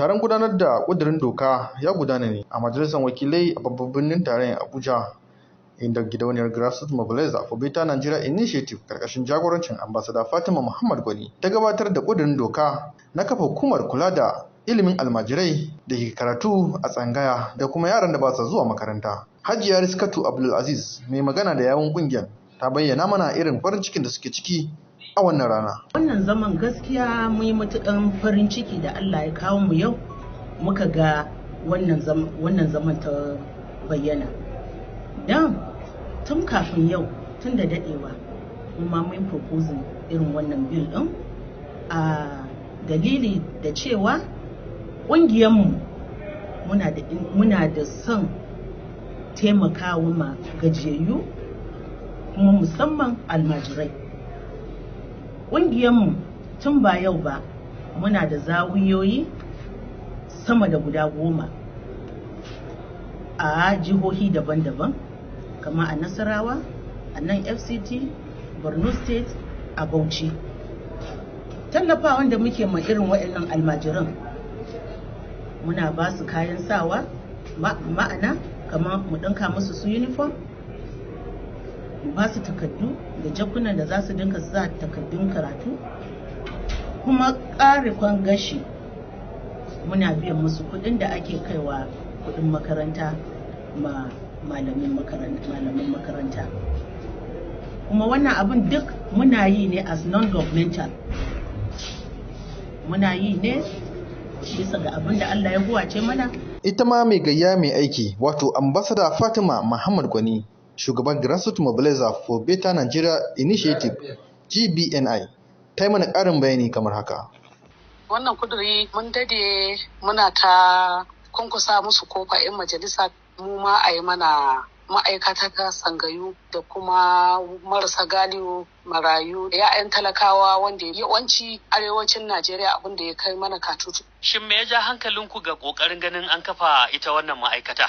Taron gudanar da ƙudurin doka ya gudana ne a Majalisar Wakilai a babban birnin tarayyar Abuja, inda gidauniyar Grassroots Mobilizer for Better Nigeria Initiative karkashin jagorancin Ambassador Fatima Muhammad Gwani ta gabatar da ƙudurin doka na kafa hukumar kula da ilimin almajirai da ke karatu a tsangaya da kuma yaran da ba sa zuwa makaranta. Hajiya Riskatu Abdulaziz, mai magana da yawun kungiyar, ta bayyana mana irin farin cikin da suke ciki a wannan rana. Wannan zaman gaskiya mun yi matuƙan farin ciki da Allah ya kawo mu yau muka ga wannan zaman ta bayyana. Don tun kafin yau, tun da daɗewa, mu ma mun proposing irin wannan bill ɗin a dalili da cewa ƙungiyarmu muna da son taimakawa ma gajiyayyu, kuma musamman almajirai. Ƙungiyarmu tun ba yau ba muna da zawiyoyi sama da guda 10 a jihohi daban-daban, kama a Nasarawa, a nan FCT, Borno State, a Bauchi. Tallafawan da muke ma irin waɗannan almajiran, muna ba su kayan sawa, ma'ana kamar mu ɗinka musu su uniform, mu ba su takardu da jakunan da za su dinka sa takardun karatu, kuma ƙarikon gashi muna biyan musu kuɗin da ake kaiwa kuɗin makaranta ma malamin makaranta. Kuma wannan abin duk muna yi ne as non-governmental, muna yi ne bisa ga abin da Allah ya huwace mana. Ita ma mai gayya mai aiki, wato Ambassador Fatima Muhammad Gwani, shugaban Grassroots Mobilizer for Better Nigeria Initiative GBNI, ta yi mana ƙarin bayani kamar haka. Wannan kuduri mun dade muna ta kunkusa musu kofa 'yan majalisa, mu ma a yi mana ma'aikata ta sangayu da kuma marasa galiyo, marayu, 'ya'yan talakawa, wanda yawanci arewacin Najeriya abin da ya kai mana katutu. Shin me ya ja hankalinku ga kokarin ganin an kafa ita wannan ma'aikata?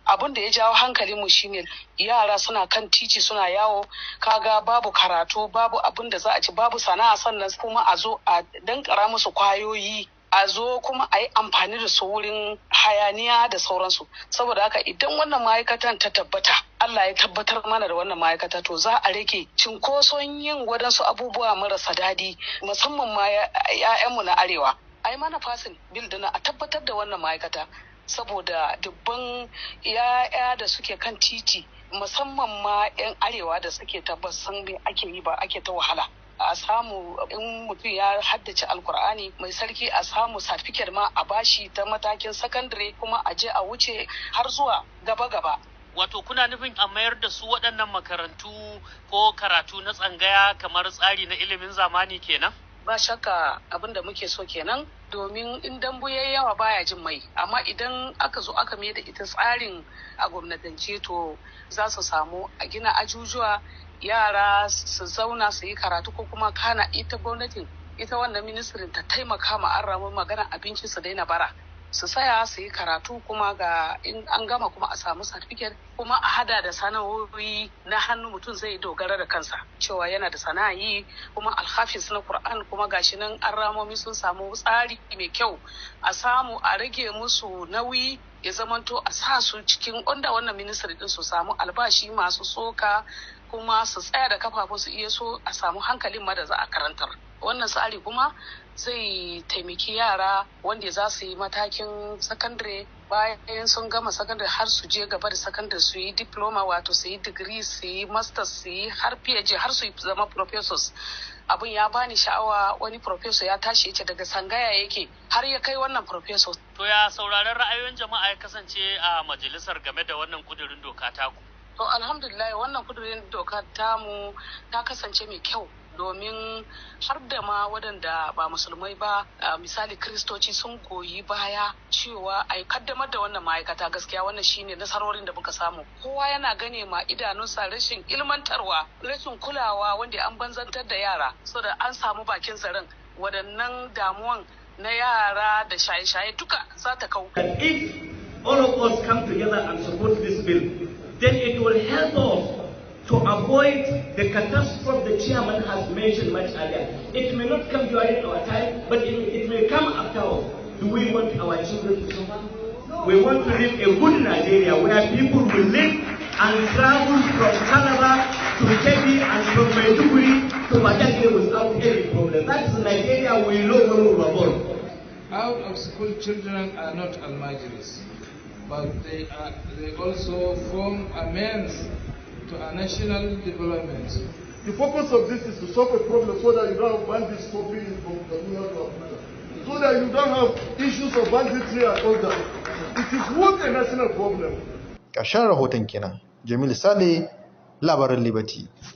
Abin da ya jawo hankalinmu shine yara suna kan titi suna yawo, kaga babu karatu, babu abin da za a ci, babu sana'a, sannan kuma a zo a dankara musu kwayoyi, a zo kuma a yi amfani da su wurin hayaniya da sauransu. Saboda haka idan wannan ma'aikatan ta tabbata, Allah ya tabbatar mana da wannan ma'aikata, to za a rage cinkoson yin wadansu abubuwa marasa daɗi, musamman ma 'ya'yanmu na arewa. A yi mana passing bill dina a tabbatar da wannan ma'aikata, saboda dubban ya'ya da suke kan titi, musamman ma 'yan arewa da suke tabbas san me ake yi ba, ake ta wahala. A samu in mutum ya haddace Alkur'ani mai sarki, a samu certificate ma a bashi ta matakin sakandare, kuma a je a wuce har zuwa gaba-gaba. Wato kuna nufin a mayar da su waɗannan makarantu ko karatu na tsangaya kamar tsari na ilimin zamani kenan? Ba shakka abin da muke so kenan, domin in dambu ya yawa baya jin mai, amma idan aka zo aka mai da ita tsarin a gwamnatance, to za su samu a gina ajujuwa, yara su zauna su yi karatu, ko kuma kana ita gwamnatin, ita wannan ministrin ta taimaka ma an ramu magana abinci, su daina bara, su saya su yi karatu, kuma ga in an gama kuma a samu certificate, kuma a hada da sana'o'i na hannu, mutum zai dogara da kansa cewa yana da sana'a yi, kuma alhafiz na Qur'an, kuma gashi nan an ramomi sun samu tsari mai kyau, a samu a rage musu nauyi, ya zamanto a sa su cikin onda wannan ministry din, su samu albashi masu tsoka, kuma su tsaya da kafafu su iya so a samu hankalin ma da za a karantar. Wannan tsari kuma zai taimaki yara wanda za su yi matakin sakandare, bayan sun gama sakandare har su je gaba da sakandare, su yi diploma, wato su yi digiri, su yi masters, su yi har PhD, har su zama professors. Abin ya bani sha'awa, wani professor ya tashi yace daga sangaya yake har ya kai wannan professor. To ya sauraron ra'ayoyin jama'a ya kasance a majalisar game da wannan kudirin doka taku? To alhamdulillah, wannan kudirin doka tamu ta kasance mai kyau, domin har da ma waɗanda ba musulmai ba, misali Kristoci, sun goyi baya cewa a kaddamar da wannan ma'aikata. Gaskiya wannan shine nasarorin da muka samu. Kowa yana gane ma idanunsa rashin ilmantarwa, rashin kulawa, wanda an banzantar da yara, so da an samu bakin zaren waɗannan damuwan na yara da shaye-shaye duka za ta kau. If all of us come together and support this bill, then it will help us to avoid the catastrophe the chairman has mentioned much earlier. It may not come during our time, but it may come after us. Do we want our children to suffer? We want to live a good Nigeria where people will live and travel from Calabar to Kebbi and from Maiduguri to Badagry without any problem. That is Nigeria we know when we were born. Out of school children are not almajiris, but they also form a means to a national development. The purpose of this is to solve a problem so that you don't have bandits stopping from Kaduna to Abuja, so that you don't have issues of banditry and all that. It is not a national problem. Ƙarshen rahoton kenan. Jamilu Sale, labaran Liberty.